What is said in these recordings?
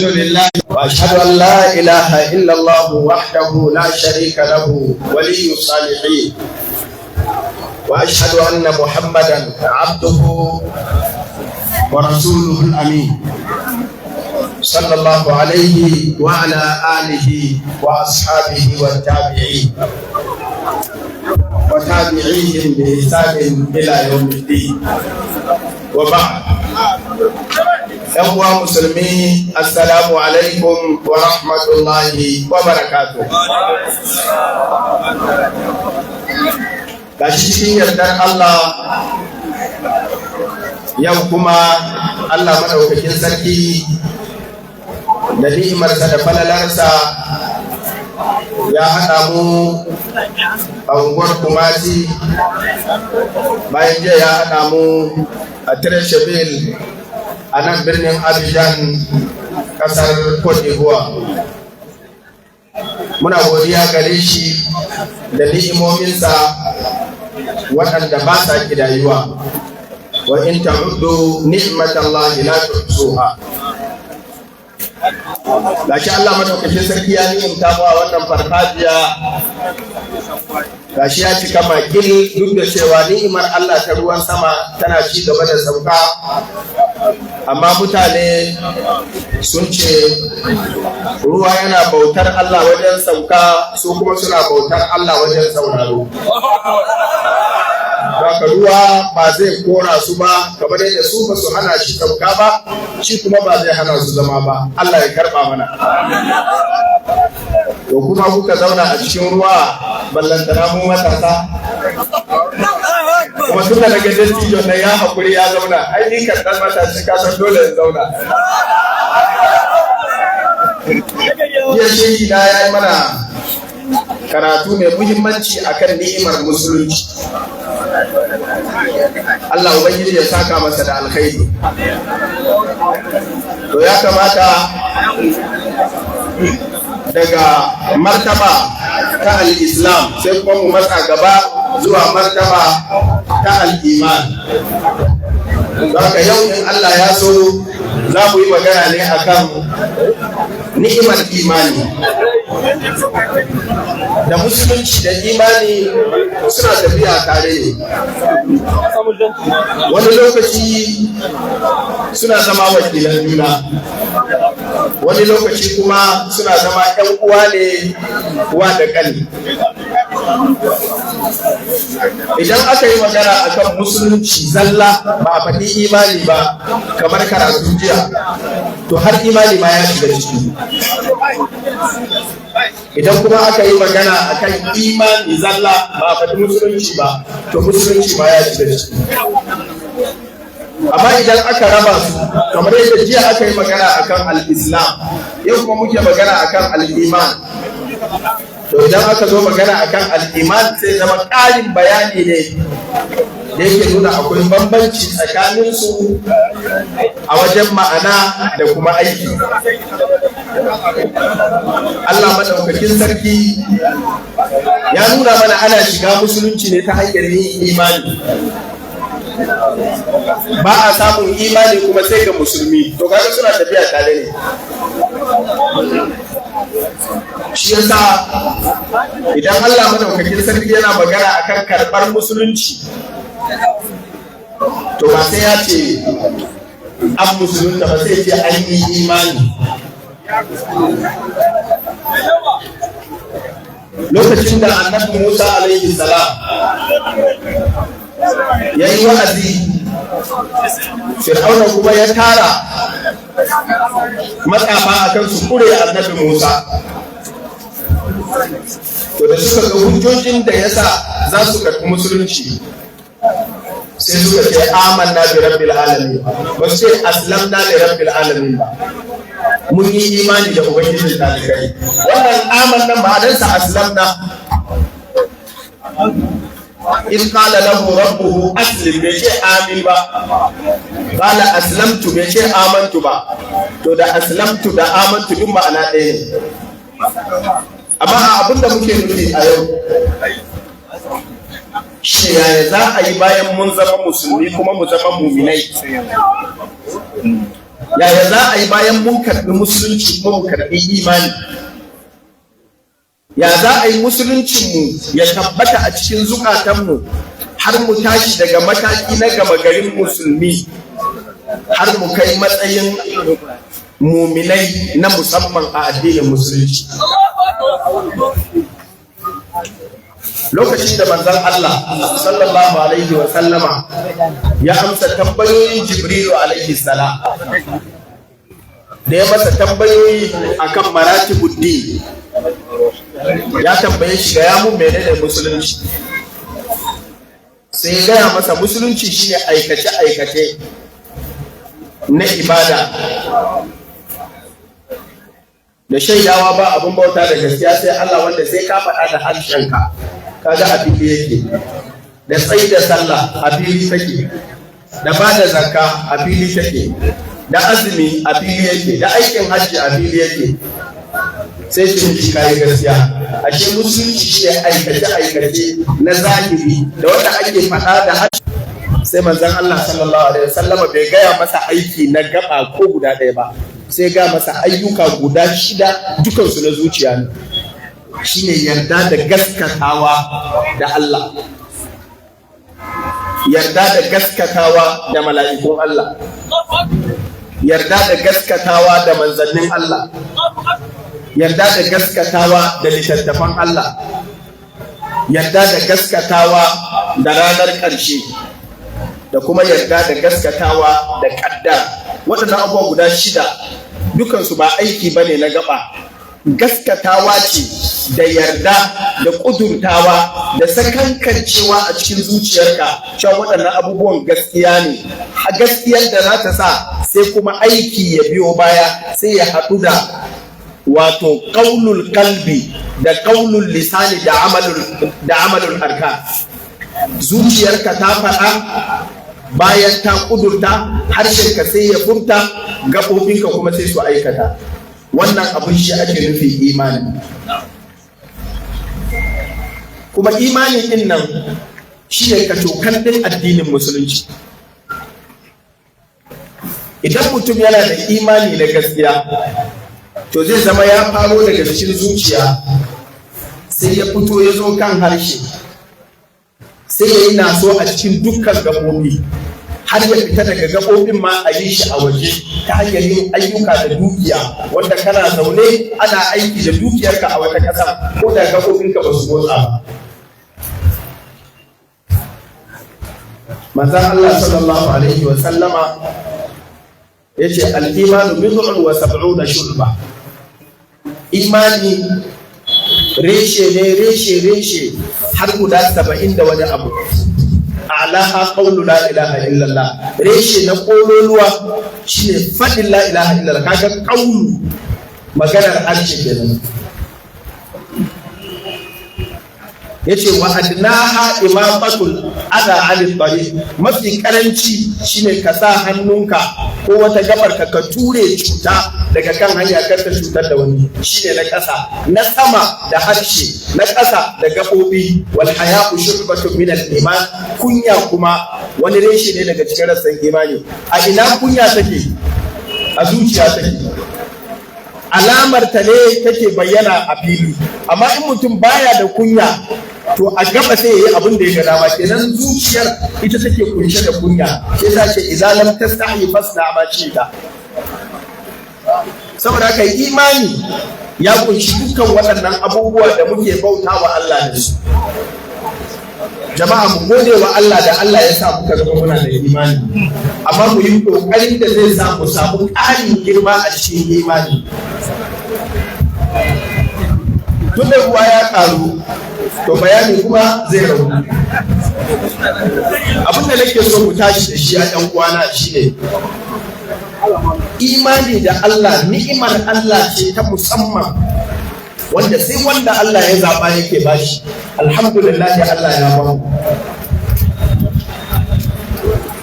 لله واشهد ان لا اله الا الله وحده لا شريك له ولي الصالحين، واشهد ان محمدا عبده ورسوله الامين، صلى الله عليه وعلى اله واصحابه والتابعين وتابعيهم باحسان الى يوم الدين، وبعد. ‘Yan uwa musulmi، assalamu alaikum wa rahmatullahi wa barakatuh. Gashi cikin yardar Allah yau kuma Allah maɗaukakin sarki da ni'imarsa da falalarsa ya haɗa mu a unguwar Kumasi, bayan jiya ya haɗa mu a Treichville a nan birnin Abidjan, kasar Cote d'Ivoire. Muna godiya gare shi da ni'imominsa waɗanda ba sa kidayuwa. Wa in ta'uddu ni'matallahi la tuhsuha. Gashi Allah madaukakin sarki ya ni'imta mu a wannan farfajiya. Gashi ya cika makil, duk da cewa ni'imar Allah ta ruwan sama tana ci gaba da sauka, amma mutane sun ce ruwa yana bautar Allah wajen sauka, su kuma suna bautar Allah wajen sauraro. Haka ruwa ba zai kora su ba, kamar yadda su ba su hana shi sauka ba, shi kuma ba zai hana su zama ba. Allah ya karba mana. To, kuma kuka zauna a cikin ruwa, ballantana mu matasa. Kuma tun da daga dattijon nan ya haƙuri ya zauna, ai ni kan dan matashi, ka san dole in zauna. Jiya shehi na ya yi mana karatu mai muhimmanci akan ni'imar musulunci. Allah Ubangiji ya saka masa da alkhairi. To, ya kamata daga martaba ta al-Islam sai kuma mu matsa gaba zuwa martaba ta al-Iman. Haka yau in Allah ya so za mu yi magana ne akan ni'imar imani. Da musulunci da imani suna tafiya tare ne. Wani lokaci suna zama wakilan juna, wani lokaci kuma suna zama 'yan uwa ne, uwa da ƙani. Idan aka yi magana akan musulunci zalla ba a faɗi imani ba, kamar karatu jiya, to har imani ma ya shiga ciki. Idan kuma aka yi magana akan imani zalla ba a faɗi musulunci ba, to musulunci ma ya shiga ciki. Amma idan aka raba su, kamar yadda jiya aka yi magana akan al-Islam, yau kuma muke magana akan al-Iman, to idan aka zo magana akan al-Iman sai zama ƙarin bayani ne da yake nuna akwai bambanci tsakanin su a wajen ma'ana da kuma aiki. Allah maɗaukakin sarki ya nuna mana ana shiga musulunci ne ta hanyar yin imani. Ba a samun imani kuma sai ga musulmi. To, kaga suna tafiya tare ne. Shi yasa idan Allah madaukakin sarki yana magana akan karɓar musulunci, to ba sai ya ce an musulunta ba, sai ce an yi imani. Lokacin da Annabi Musa alaihi salam ya yi wa'azi, Fir'auna kuma ya tara matsafa akan su kure Annabi Musa, to da suka ga hujjojin da yasa za su karɓi musulunci, sai suka ce amanna bi rabbil alamin. Ba su ce aslamna li rabbil alamin ba. Mun yi imani da ubangijin talikai. Wannan amannan ma'anarsa aslamna. In qala lahu rabbuhu aslim, bai ce amin ba. Qala aslamtu, bai ce amantu ba. To, da aslamtu da amantu duk ma'ana ɗaya ne. Amma abin da muke nufi a yau shi, yaya za a yi bayan mun zama musulmi kuma mu zama muminai? Yaya za a yi bayan mun karɓi musulunci kuma mu karɓi imani? Ya za a yi musuluncinmu ya tabbata a cikin zukatanmu har mu tashi daga mataki na gama garin musulmi har mu kai matsayin muminai na musamman a addinin musulunci? Lokacin da manzon Allah sallallahu alaihi wa sallama ya amsa tambayoyin Jibrilu alaihi salam, da ya masa tambayoyi akan maratibuddin, ya tambaye shi, "Gaya mun menene musulunci?" Sai ya gaya masa, musulunci shine aikace aikace na ibada da shaidawa ba abin bauta da gaskiya sai Allah, wanda sai ka faɗa da harshenka, kaga a fili yake, da tsayi da sallah, a fili take, da ba da zakka, a fili take, da azumi, a fili yake, da aikin hajji, a fili yake. Sai shi miji, kayi gaskiya, ashe musulunci shi ne aikace aikace na zahiri da wanda ake faɗa da harshe. Sai manzon Allah sallallahu alaihi wasallama bai gaya masa aiki na gaba ko guda ɗaya ba, sai ga masa ayyuka guda shida, dukansu na zuciya ne. Shine yarda da gaskatawa da Allah, yarda da gaskatawa da mala'ikun Allah, yarda da gaskatawa da manzannin Allah, yarda da gaskatawa da littattafan Allah, yarda da gaskatawa da ranar ƙarshe, da kuma yarda da gaskatawa da ƙaddara. Waɗannan abubuwa guda shida dukansu ba aiki ba ne na gaba, gaskatawa ce da yarda da ƙudurtawa da sakankancewa a cikin zuciyarka cewa waɗannan abubuwan gaskiya ne, gaskiyar da za ta sa sai kuma aiki ya biyo baya, sai ya haɗu da wato qaulul qalbi da qaulul lisani da amalul arkan. Zuciyarka ta faɗa, bayan ta ƙudurta, harshenka sai ya furta, gaɓoɓinka kuma sai su aikata. Wannan abin shi ake nufi imani. Kuma imani din nan shi ne kacokan ɗin addinin musulunci. Idan mutum yana da imani na gaskiya, to zai zama ya faro daga cikin zuciya, sai ya fito ya zo kan harshe, sai ya yi naso a cikin dukkan gaɓoɓi, har ya fita daga gaɓoɓin ma a yi shi a waje ta hanyar yin ayyuka da dukiya, wanda kana zaune ana aiki da dukiyarka a wata ƙasa ko da gaɓoɓinka ba su motsa ba. Manzon Allah sallallahu alaihi wa sallama yace: "Al-imanu bid'un wa sab'una shu'ba." Imani reshe ne, reshe reshe har guda 70 da wani abu. A'laha qawlu la ilaha illallah. Reshe na kololuwa shine fadin la ilaha illallah. Kaga qawlu, maganar harshe kenan. Yace: "Wa adnaha imaqatul adha 'anil tariq." Mafi karanci shine ka sa hannunka ko wata gabar ka ture cuta daga kan hanya kar ta cutar da wani, shine na ƙasa. Na sama da harshe, na ƙasa da gaɓoɓi. "Wal haya'u shu'batun min al iman." Kunya kuma wani reshe ne daga cikin rassan imani. A ina kunya take? A zuciya take. Alamar ta ne take bayyana a fili. Amma in mutum baya da kunya, to a gaba sai yayi abin da ya ga dama. Kenan zuciyar ita take kunshe da kunya. Sai yasa ce: "Idza lam tastahi fasna ma shi'ta." Saboda haka imani ya kunshi dukkan waɗannan abubuwa da muke bauta wa Allah da su. Jama'a, mu gode wa Allah da Allah ya sa muka zama muna da imani, amma mu yi ƙoƙarin da zai sa mu samu ƙarin girma a cikin imani. Tun da ruwa ya ƙaru, to bayani kuma zai ragu. Abin da nake so mu tashi da shi a ɗan uwana shine imani da Allah ni'imar Allah ce ta musamman, wanda sai wanda Allah ya zaɓa yake bashi. Alhamdulillah, Allah ya bamu.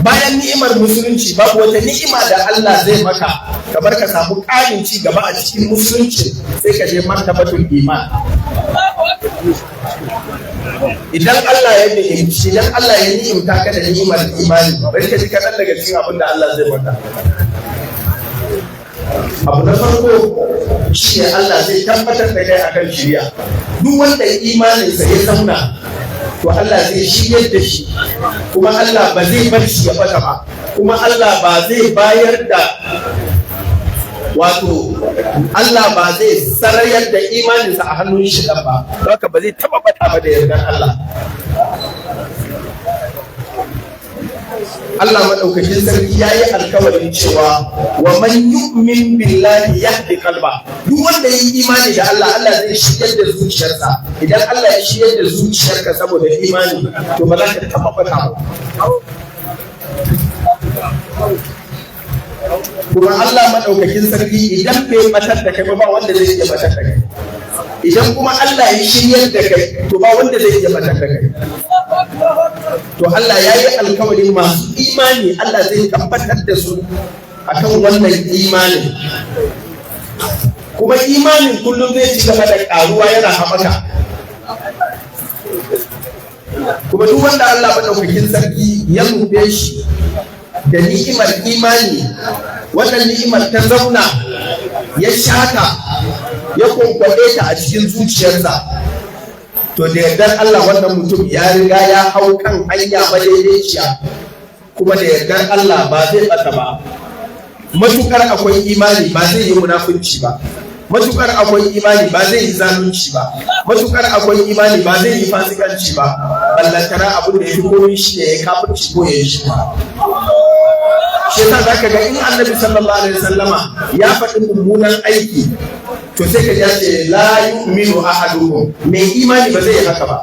Bayan ni'imar musulunci, babu wata ni'ima da Allah zai maka kamar ka samu ƙarin ci gaba a cikin musulunci, sai ka je martabatul iman. Idan Allah ya ni'imci, idan Allah ya ni'imta ka da ni'imar imani, bari ka ji kaɗan daga cikin abin da Allah zai maka. Abu na farko shi ne Allah zai tabbatar da kai akan shiriya. Duk wanda imaninsa ya zauna, to Allah zai shiryar da shi, kuma Allah ba zai bar shi ya bata ba, kuma Allah ba zai bayar da, wato Allah ba zai sarayar da imaninsa a hannun shi ba. Haka ba zai taba bata ba da yardar Allah. Allah maɗaukakin sarki ya yi alkawarin cewa wa man yu'min billahi yahdi qalba. Duk wanda ya yi imani da Allah, Allah zai shigar da zuciyarsa. Idan Allah ya shigar da zuciyarka saboda imani, to ba za ka taɓa bata ba. Kuma Allah maɗaukakin sarki idan bai batar da kai ba, ba wanda zai iya batar da kai. Idan kuma Allah ya shiryar da kai, to ba wanda zai iya batar da kai. To Allah ya yi alkawarin masu imani Allah zai tabbatar da su akan wannan imanin, kuma imanin kullum zai ci gaba da ƙaruwa, yana haɓaka. Kuma duk wanda Allah maɗaukakin sarki ya nufe shi da ni'imar imani, wannan ni'imar ta zauna, ya shata, ya kwankwaɗe ta a cikin zuciyarsa, to da yardar Allah wannan mutum ya riga ya hau kan hanya madaidaiciya, kuma da yardar Allah ba zai ɓata ba. Matukar akwai imani, ba zai yi munafunci ba. Matukar akwai imani, ba zai yi zalunci ba. Matukar akwai imani, ba zai yi fasikanci ba, ballantana abin da ya fi komai shi ne ya kafirci ko ya yi shi. Shi yasa zaka ga in Annabi sallallahu alaihi wasallama ya faɗi mummunan aiki, to sai ka ya ce la yu'minu ahadukum, mai imani ba zai yi haka ba.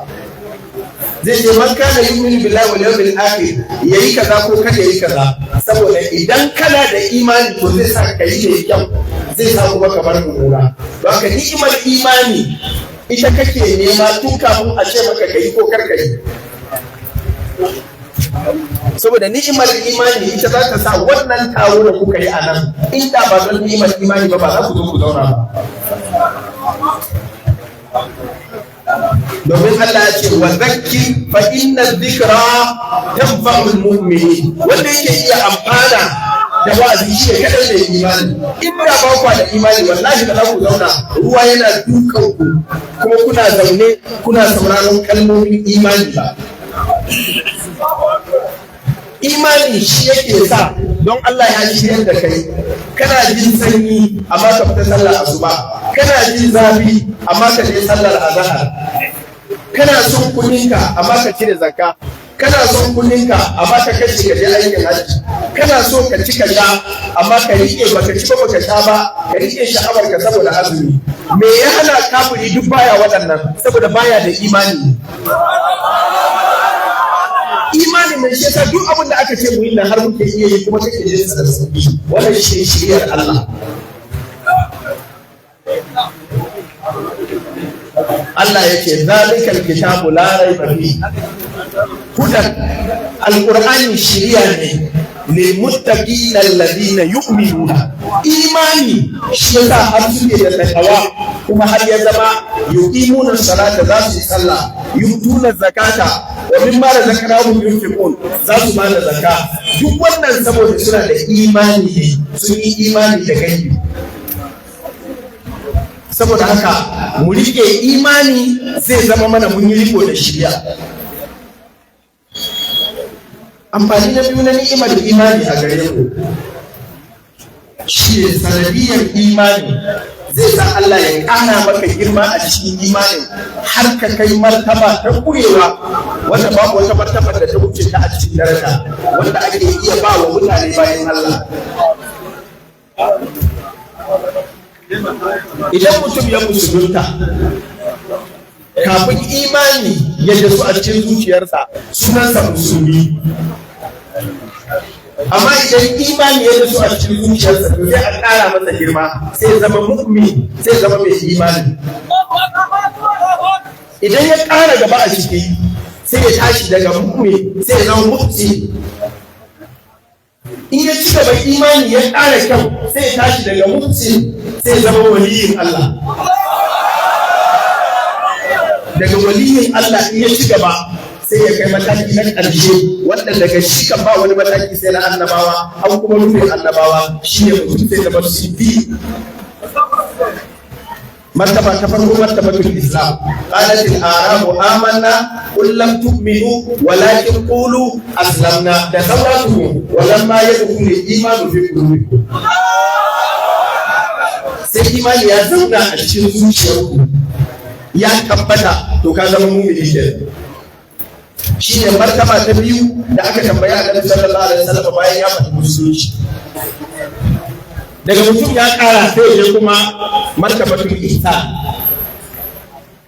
Zai ce man kana yu'minu billahi wal yawmil akhir, yayi kaza ko kada yayi kaza. Saboda idan kana da imani, to zai sa ka yi mai kyau, zai sa kuma ka bar mummuna. Don haka ni'imar imani ita kake nema tun kafin a ce maka ka yi ko kar ka yi, saboda ni'imar imani ita za ta sa wannan taro da kuka yi a nan. Inda ba don ni'imar imani ba, ba za ku zo ku zauna ba, domin Allah ya ce wa zakkir fa inna dhikra tanfa'ul mu'minin. Wanda yake iya amfana da wa'azi shi ne kadai da imani. In da ba ku da imani, wallahi ba za ku zauna ruwa yana dukan ku kuma kuna zaune kuna sauraron kalmomin imani ba. Imani shi yake sa, don Allah ya shiryar da kai, kana jin sanyi amma ka fita sallar asuba, kana jin zafi amma ka je sallar azahar, kana son kudinka amma ka cire zakka, kana son kudinka amma ka kashe ka je aikin hajji, kana so ka ci ka sha amma ka rike, baka ci ba baka sha ba, ka rike sha'awar ka saboda azumi. Me ya hana kafiri duk baya waɗannan? Saboda baya da imani. Imanin nan shi yasa duk abin da aka ce mu yi nan har muke iya yi, kuma kake jin sa da sauki. Wannan shi ne shiriyar Allah. Allah yake zalikal kitabu la raiba fi hudan. Alqur'ani shiriya ne lil muttaqina alladhina yu'minuna. Imani shi yasa har suke da takawa, kuma har ya zama yuqimuna salata, za su yi sallah, yutuna zakata, wa mimma razaqnahum yunfiqun, za su bada zakka. Duk wannan saboda suna da imani ne, sun yi imani da gaibi. Saboda haka mu rike imani, zai zama mana mun yi riko da shiriya. Amfani na biyu na ni'imar imani a gare mu shi ne sanadiyar imani zai sa Allah ya ƙara maka girma a cikin imanin, har ka kai martaba ta kurewa, wanda babu wata martaba da ta wuce ta a cikin daraja wanda ake iya ba wa mutane bayan Allah. Idan mutum ya musulunta, kafin imani ya dasu a cikin zuciyarsa, sunansa musulmi. Amma idan imani ya dasu a cikin zuciyarsa, to sai a ƙara masa girma, sai ya zama mu'min, sai ya zama mai imani. Idan ya ƙara gaba a ciki, sai ya tashi daga mu'min, sai ya zama muhsin. In ya ci gaba, imani ya ƙara kyau, sai ya tashi daga muhsin, sai ya zama waliyin Allah. Daga waliyin Allah in ya ci gaba, Sai ya kai mataki na ƙarshe, wanda daga shi kan ba wani mataki sai na annabawa, an kuma rufe annabawa. Shi ne mutum sai zama siddiq. Martaba ta farko, martabatul Islam. قالت الأعراب آمنا قل لم تؤمنوا ولكن قولوا أسلمنا. Da sauransu. ولما يدخل الإيمان في قلوبكم. Sai imani ya zauna a cikin zuciyarku, ya tabbata, to ka zama mumini kenan. Shine martaba ta biyu da aka tambaya Annabi sallallahu alaihi wasallam bayan ya faɗi musulunci. Daga mutum ya ƙara, sai ya kuma martabatul ihsan.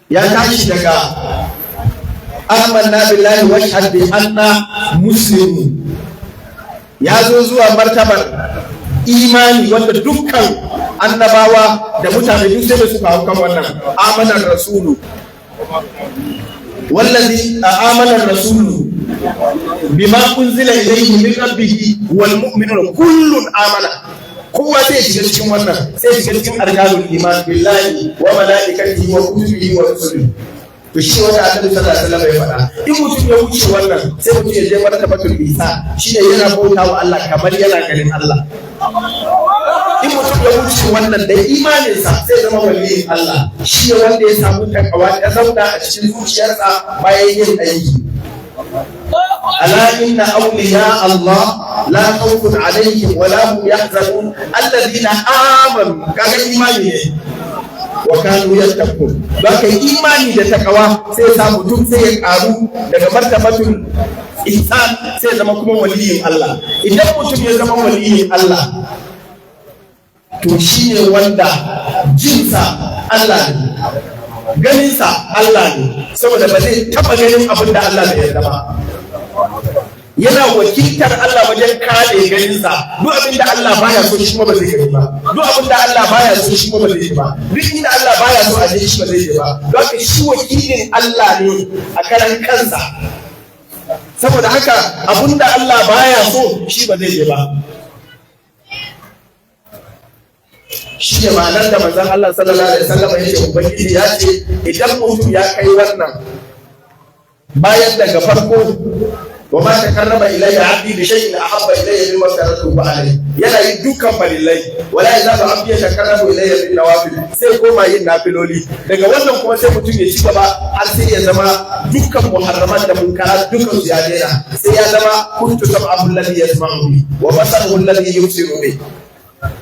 Ya tashi daga آمنا بالله واشهد بأننا مسلمون, ya zo zuwa martabar imani, wanda dukkan annabawa da mutane duk sai da suka hau kan wannan. آمن الرسول والذي آمن الرسول بما أنزل إليه من ربه والمؤمنون كل آمن. Kowa zai shiga cikin wannan, sai shiga cikin أركان الإيمان بالله وملائكته وكتبه ورسله. To shi wanda Annabi sallallahu alaihi wasallam ya faɗa, in mutum ya wuce wannan, sai mutum ya je martabatul ihsan. Shine yana bauta wa Allah kamar yana ganin Allah. In mutum ya wuce wannan da imaninsa, sai zama waliyin Allah. Shi ne wanda ya samu takawa ta zauna a cikin zuciyarsa bayan yin aiki. ألا إن أولياء الله لا خوف عليهم ولا هم يحزنون الذين آمنوا. Kaga imani ne. وكانوا يتقون. Baka imani da takawa, sai sa mutum sai ya karu daga martabatul ihsan, sai zama kuma waliyin Allah. Idan mutum ya zama waliyin Allah, to shine wanda jinsa Allah ne, ganinsa Allah ne, saboda ba zai taba ganin abin da Allah bai yarda ba. Yana wakiltar Allah wajen kare ganinsa. Duk abin da Allah baya so, shi kuma ba zai gani ba. Duk abin da Allah baya so, shi kuma ba zai ji ba. Duk inda Allah baya so a je, shi ba zai je ba. Don haka shi wakilin Allah ne a karan kansa. Saboda haka abin da Allah baya so, shi ba zai je ba. Shi ne ma'anar da manzon Allah sallallahu alaihi wasallam ya ce Ubangiji ya ce idan mutum ya kai wannan, bayan daga farko وما تقرب إلي عبدي بشيء أحب إلي مما افترضته عليه, yana yin dukkan farillai, ولا يزال عبدي يتقرب إلي بالنوافل, sai koma yin nafiloli. Daga wannan kuma sai mutum ya ci gaba har sai ya zama dukkan muharramat da munkarat dukkan su ya daina. Sai ya zama كنت سمعه الذي يسمع به وبصره الذي يبصر به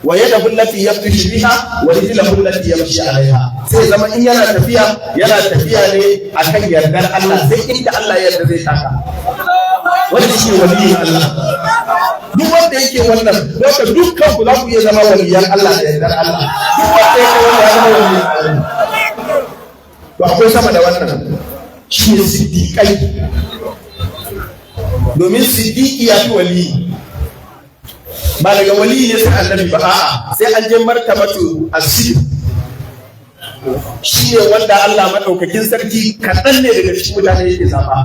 ويده التي يبطش بها ورجله التي يمشي عليها. Sai zama in yana tafiya, yana tafiya ne akan yardar Allah, sai inda Allah ya yarda zai taka. Wanda shi waliyin Allah, duk wanda yake wannan, don dukkan ku za ku iya zama waliyan Allah da yardar Allah. Duk wanda yake wanda ya zama waliyan Allah. To akwai sama da wannan, shi ne siddiƙai, domin siddiƙi ya fi waliyi. Ba daga waliyi ne sai annabi ba, a'a, sai an je martabatu asir. Shi ne wanda Allah maɗaukakin sarki kaɗan ne daga cikin mutane yake zaɓa.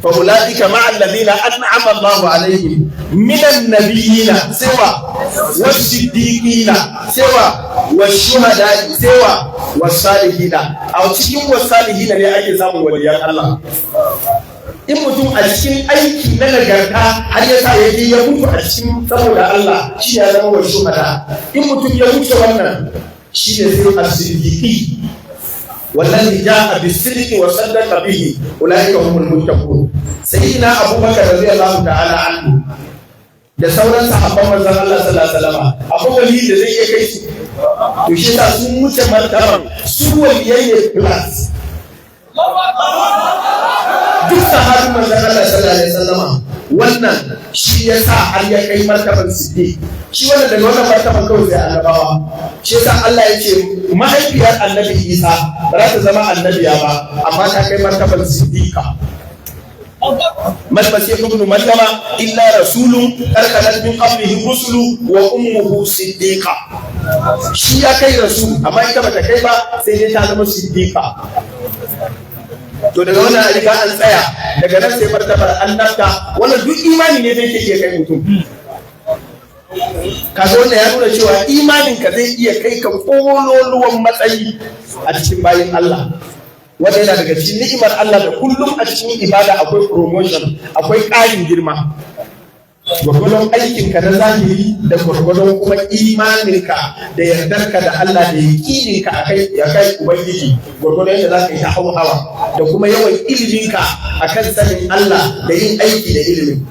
فأولئك مع الذين أنعم الله عليهم من النبيين سوى والصديقين سوى والشهداء سوى والصالحين. A cikin والصالحين ne ake samun waliyan Allah. In mutum a cikin aiki na nagarta har ya sa ya je ya mutu a cikin saboda Allah, shi ya zama والشهداء. In mutum ya wuce wannan, shi ne sai as-siddiqi. والذي جاء بالصدق وصدق به أولئك هم المتقون. سيدنا ابو بكر رضي الله تعالى عنه da sauran sahabban manzon Allah sallallahu alaihi wasallam, akwai wali da zai iya kai su? To shi yasa sun wuce martaban su, waliyai ne plus. Duk sahabin manzon Allah sallallahu alaihi wasallam, wannan shi yasa har ya kai martaban siddiq. Shi wannan daga wannan martaban kawai sai annabawa. Shi yasa Allah ya ce mahaifiyar Annabi Isa ba za ta zama annabiya ba, amma ta kai martaban siddiqa. ما المسيح ابن مريم إلا رسول قد خلت من قبله الرسل وأمه صديقة. Shi ya kai rasul, amma ita bata kai ba, sai dai ta zama siddiqa. To daga wannan riga an tsaya, daga nan sai martabar annabta. Wannan duk imani ne da yake iya kai mutum. Kaga wannan ya nuna cewa imanin ka zai iya kai ka kololuwan matsayi a cikin bayin Allah. Wanda yana daga cikin ni'imar Allah da kullum a cikin ibada akwai promotion, akwai ƙarin girma, gwargwadon aikinka na zahiri da gwargwadon kuma imaninka da yardarka da Allah da yaƙininka akai ya kai Ubangiji, gwargwadon yadda za ka yi ta hawa da kuma yawan iliminka akan sanin Allah da yin aiki da ilimin.